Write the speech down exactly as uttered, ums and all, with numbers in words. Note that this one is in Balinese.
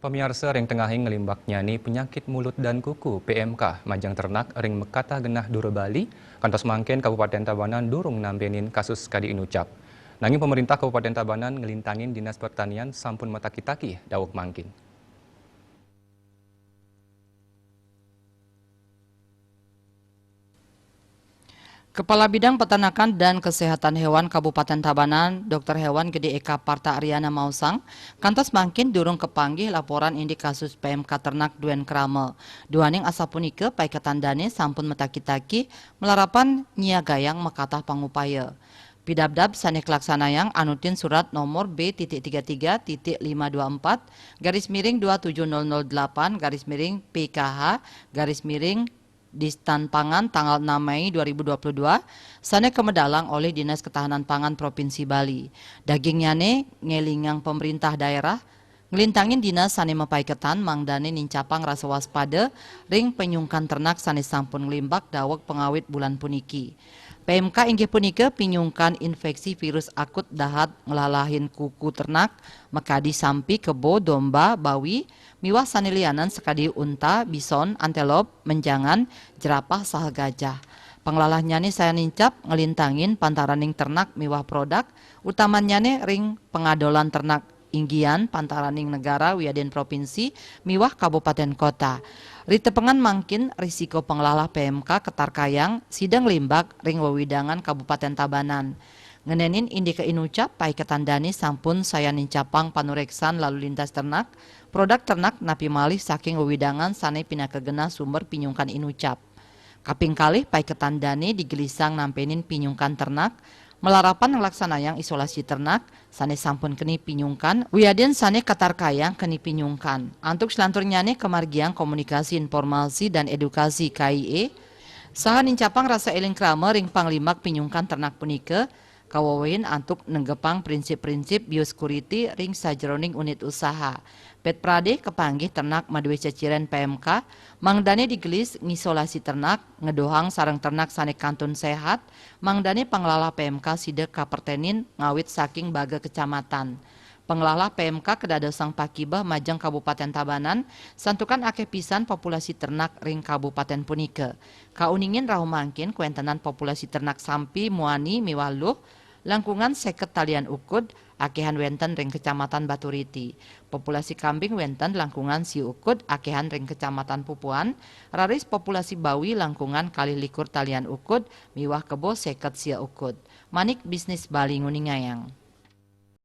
Pamiarsa, ring tengahing nglimbak nyane penyakit mulut dan kuku, P M K, majeng ternak ring makatah genah dura Bali, kantos mangkin Kabupaten Tabanan durung nambenin kasus kadi inucap. Nanging pemerintah Kabupaten Tabanan nglintangin Dinas Pertanian sampun mataki-taki daweg mangkin. Kepala Bidang Peternakan dan Kesehatan Hewan Kabupaten Tabanan, Doktor Hewan Gede Eka Parta Ariana maosang, kantos mangkin durung kapanggih laporan indik kasus P M K ternak duen krama. Duaning asapunika, paiketan dane sampun mataki-taki malarapan nyiagayang makatah pangupaya. Pidabdab sane kalaksanayang anutin surat nomor B titik tiga tiga titik lima dua empat garis miring dua tujuh nol nol delapan garis miring P K H garis miring Distan Pangan tanggal enam Mei dua ribu dua puluh dua, sane kamedalang olih Dinas Ketahanan Pangan Provinsi Bali. Dagingnyane ngelingang pemerintah daerah, nglintangin dinas sane mapaiketan mangdane nincapang rasa waspada ring panyungkan ternak sane sampun nglimbak daweg pangawit bulan puniki. P M K inggih punika pinyungkan infeksi virus akut dahat nglalahin kuku ternak, makadi sampi, kebo, domba, bawi, miwah sane lianan sakadi unta, bison, antelop, menjangan, jerapah, saha gajah. Panglalahnnyane sayan nincap nglintangin pantaraning ternak miwah produk, utamannyane ring pangadolan ternak inggian pantaraning negara wiadin provinsi miwah kabupaten kota. Ritepengan mangkin risiko panglalah P M K katarkayang sida nglimbak ring wewidangan Kabupaten Tabanan. Ngenenin indike inucap, paiketan dane sampun sayan nincapang panureksan lalu lintas ternak, produk ternak napi malih saking wewidangan sane pinaka genah sumber pinyungkan inucap. Kaping kalih, paiketan dane digelisang nampenin pinyungkan ternak, malarapan nglaksanayang isolasi ternak sane sampun keni pinyungkan wiadin sane katarkayang keni pinyungkan. Antuk selanturnyane kamargiang komunikasi informasi dan edukasi K I E, saha nincapang rasa eling krama ring panglimbak pinyungkan ternak punika, kawewehin antuk negepang prinsip-prinsip biosecurity ring sajeroning unit usaha. Pet prade kapanggih ternak madue ceciren P M K, mangdane digelis ngisolasi ternak, ngedohang sareng ternak sane kantun sehat, mangdane panglalah P M K sida kapertenin ngawit saking baga kecamatan. Panglalah P M K kadadosang pakibeh majeng Kabupaten Tabanan, santukan akeh pisan populasi ternak ring kabupaten punika. Kauningin rauh mangkin kawentenan populasi ternak sampi muani miwah luh langkungan seket talian ukud, akehan wenten ring Kecamatan Baturiti. Populasi kambing wenten langkungan siu ukud, akehan ring Kecamatan Pupuan, raris populasi bawi langkungan kalih likur talian ukud, miwah kebo seket sia ukud. Manik Bisnis Bali nguningayang.